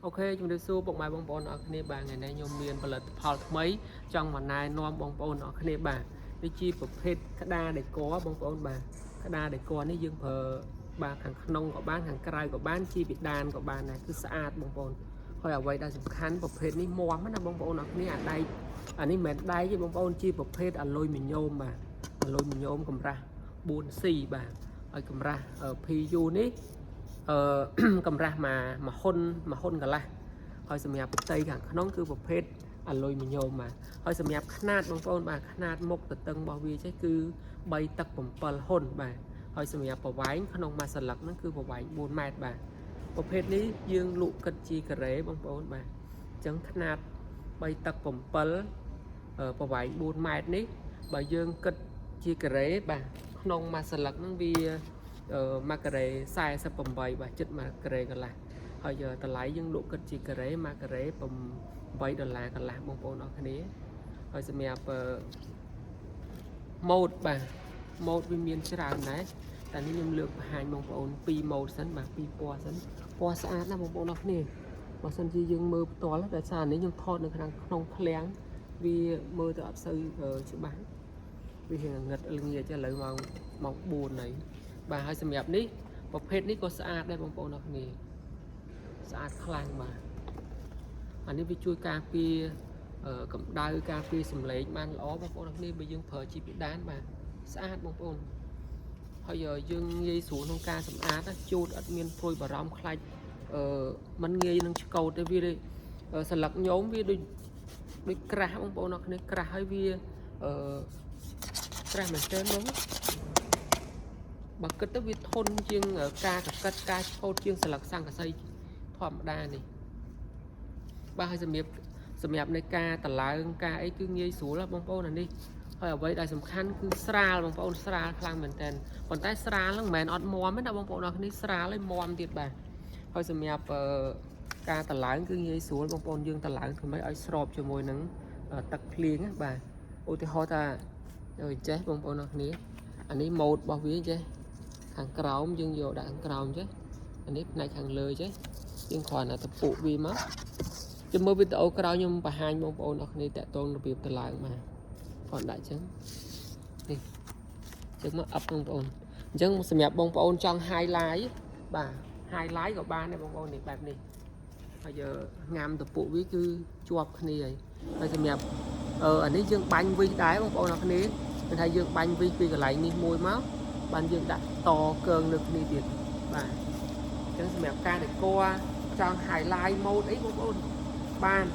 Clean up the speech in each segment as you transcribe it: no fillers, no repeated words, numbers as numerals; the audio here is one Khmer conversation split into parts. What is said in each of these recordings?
OK ជំរាបសួរពុកម៉ែបងប្អូនអរគ្នាបាទថ្ងៃនេះខ្ញុំមានផលិតផលថ្មីចង់មកណែនាំបងប្អូនអរគ្នាបាទនេះជាប្រភេទក្តារដេកបងប្អូនបាទក្តារដេកនេះយើងប្រើបាទខាងក្នុងក៏បានខាងក្រៅក៏បានជាពិដានក៏បានដែរគឺស្អាតបងប្អូនហើយអ្វីដែលសំខាន់ប្រភេទនេះមាំណាបងប្អូនអរគ្នាអាដែកអានេះមិនមែនដែកទេបងប្អូនជាប្រភេទអាលុយមីញ៉ូមបាទអាលុយមីញ៉ូមកម្រាស់ 4C បាទហើយកម្រាស់ PU នេះកម្រាស់មួយមួយហ៊ុនមួយហ៊ុនកន្លះហើយសម្រាប់ផ្ទៃខាងក្នុងគឺប្រភេទអាលុយមីញ៉ូមបាទហើយសម្រាប់ខ្នាតបងប្អូនបាទខ្នាតមុខទទឹងរបស់វាចេះគឺ3ទឹក7ហ៊ុនបាទហើយសម្រាប់ប្រវែងក្នុងមួយសន្លឹកហ្នឹងគឺប្រវែង4ម៉ែត្របាទប្រភេទនេះយើងលក់គិតជាការ៉េបងប្អូនបាទអញ្ចឹងខ្នាត3ទឹក7ប្រវែង4ម៉ែត្រនេះបើយើងគិតជាការ៉េបាទក្នុងមួយសន្លឹកហ្នឹងវា មួយការ៉េ48បាទចិត្តមួយការ៉េកន្លះហើយតម្លៃយើងលក់គិតជាការ៉េមួយការ៉េ8ដុល្លារកន្លះបងប្អូនអរគ្នាហើយសម្រាប់ម៉ូតបាទម៉ូតវាមានច្រើនដែរតែនេះខ្ញុំលើកបង្ហាញបងប្អូន2ម៉ូតសិនបាទ2ពណ៌សិនពណ៌ស្អាតណាស់បងប្អូនអរគ្នាបើសិនជាយើងមើលផ្ទាល់ដោយសារនេះខ្ញុំថតនៅខាងក្នុងឃ្លាំងវាមើលទៅអត់សូវច្បាស់វារៀងងឹតល្ងាចឥឡូវម៉ោងម៉ោង4ហើយបាទហើយសម្រាប់នេះប្រភេទនេះក៏ស្អាតដែរបងប្អូនអរគ្នាស្អាតខ្លាំងបាទអានេះវាជួយការពារកម្ដៅការពារសំឡេងបានល្អបងប្អូនអរគ្នាបើយើងប្រើជាពិដានបាទស្អាតបងប្អូនហើយយើងងាយស្រួលក្នុងការសម្អាតជូតអត់មានព្រួយបារម្ភខ្លាចมันងាយនឹងឆ្កូតទេវាសន្លឹកញោមវាដូចដូចក្រាស់បងប្អូនអរគ្នាក្រាស់ហើយវាអឺក្រាស់មែនទែនហ្មង បើគិតទៅវាធន់ជាងការកកិតការឆ្កូតជាងស្លឹកស័ង្កសីធម្មតានេះបាទហើយសម្រាប់នៃការតឡើងការអីគឺងាយស្រួលបងប្អូនអានេះហើយអ្វីដែលសំខាន់គឺស្រាលបងប្អូនស្រាលខ្លាំងមែនតើប៉ុន្តែស្រាលហ្នឹងមិនមែនអត់មាំទេណាបងប្អូនអរគ្នាស្រាលហើយមាំទៀតបាទហើយសម្រាប់ការតឡើងគឺងាយស្រួលបងប្អូនយើងតឡើងធ្វើម៉េចឲ្យស្របជាមួយនឹងទឹកភ្លៀងណាបាទឧទាហរណ៍ថាចេះបងប្អូនអរគ្នាអានេះម៉ូតរបស់វាចេះ ខាងក្រោមយើងយកដាក់ខាងក្រោមចេះអានេះផ្នែកខាងលើចេះយើងគ្រាន់តែតពុវាមកចាំមើលវីដេអូក្រោយខ្ញុំបង្ហាញបងប្អូនអរគ្នាតាក់ទងរបៀបទៅឡើងមកគ្រាន់ដាក់ចឹងនេះចឹងមកអឹបបងប្អូនអញ្ចឹងសម្រាប់បងប្អូនចង់ highlight បាទ highlight ក៏បានដែរបងប្អូននេះបែបនេះហើយយើងញ៉ាំតពុវាគឺជាប់គ្នាហើយហើយសម្រាប់អានេះយើងបាញ់វិសដែរបងប្អូនអរគ្នាគឺថាយើងបាញ់វិសពីកន្លែងនេះមួយមក បានយើងដាក់តកើងលើគ្នាទៀតបាទអញ្ចឹងសម្រាប់ការដេកចង់ highlight mode អីបងប្អូនបាន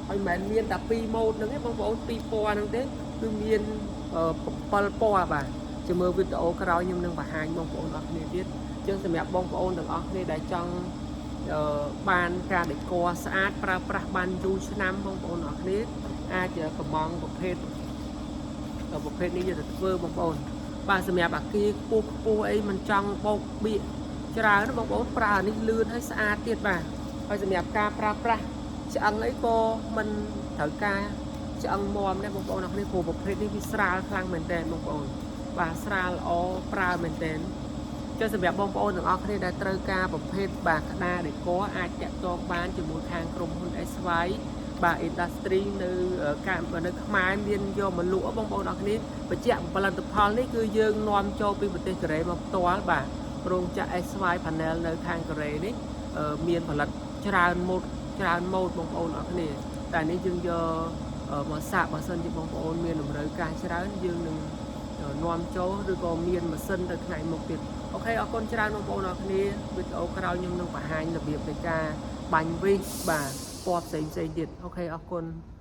ហើយមិនមែនមានតែ2 mode ហ្នឹងទេបងប្អូន2ពណ៌ហ្នឹងទេគឺមាន7ពណ៌បាទជាមើលវីដេអូក្រោយខ្ញុំនឹងបង្ហាញបងប្អូនអរគ្នាទៀតអញ្ចឹងសម្រាប់បងប្អូនទាំងអស់គ្នាដែលចង់បានការដេកស្អាតប្រើប្រាស់បានយូរឆ្នាំបងប្អូនអរគ្នាអាចកំងប្រភេទនេះយកទៅធ្វើបងប្អូន បាទសម្រាប់អាគារខ្ពស់ខ្ពស់អីមិនចង់បោកបៀកច្រើនណាបងប្អូនប្រើអានេះលឿនហើយស្អាតទៀតបាទហើយសម្រាប់ការប្រើប្រាស់ឆ្អឹងអីក៏មិនត្រូវការឆ្អឹងមាំដែរបងប្អូនអរគ្នាព្រោះប្រភេទនេះវាស្រាលខ្លាំងមែនតើបងប្អូនបាទស្រាលល្អប្រើមែនតើចុះសម្រាប់បងប្អូនទាំងអស់គ្នាដែលត្រូវការប្រភេទបាទក្តារដេកអាចតាក់ទងបានជាមួយខាងក្រុមហ៊ុន SY បាទ industry នៅកានៅខ្មែរមានយកមកលក់បងប្អូនអរគ្នាបញ្ជាក់ផលិតផលនេះគឺយើងនាំចូលពីប្រទេសកូរ៉េមកផ្ទាល់បាទរោងចក្រ SY panel នៅខាងកូរ៉េនេះមានផលិតច្រើនម៉ូតច្រើនម៉ូតបងប្អូនអរគ្នាតែនេះយើងយកមកសាកបើសិនជាបងប្អូនមានតម្រូវការច្រើនយើងនឹងនាំចូលឬក៏មានម៉ាស៊ីនទៅថ្ងៃមុខទៀត OK អរគុណច្រើនបងប្អូនអរគ្នាវីដេអូក្រោយខ្ញុំនឹងបង្ហាញរបៀបនៃការបាញ់វិសបាទពណ៌ផ្សេងផ្សេងទៀត OK អរគុណ។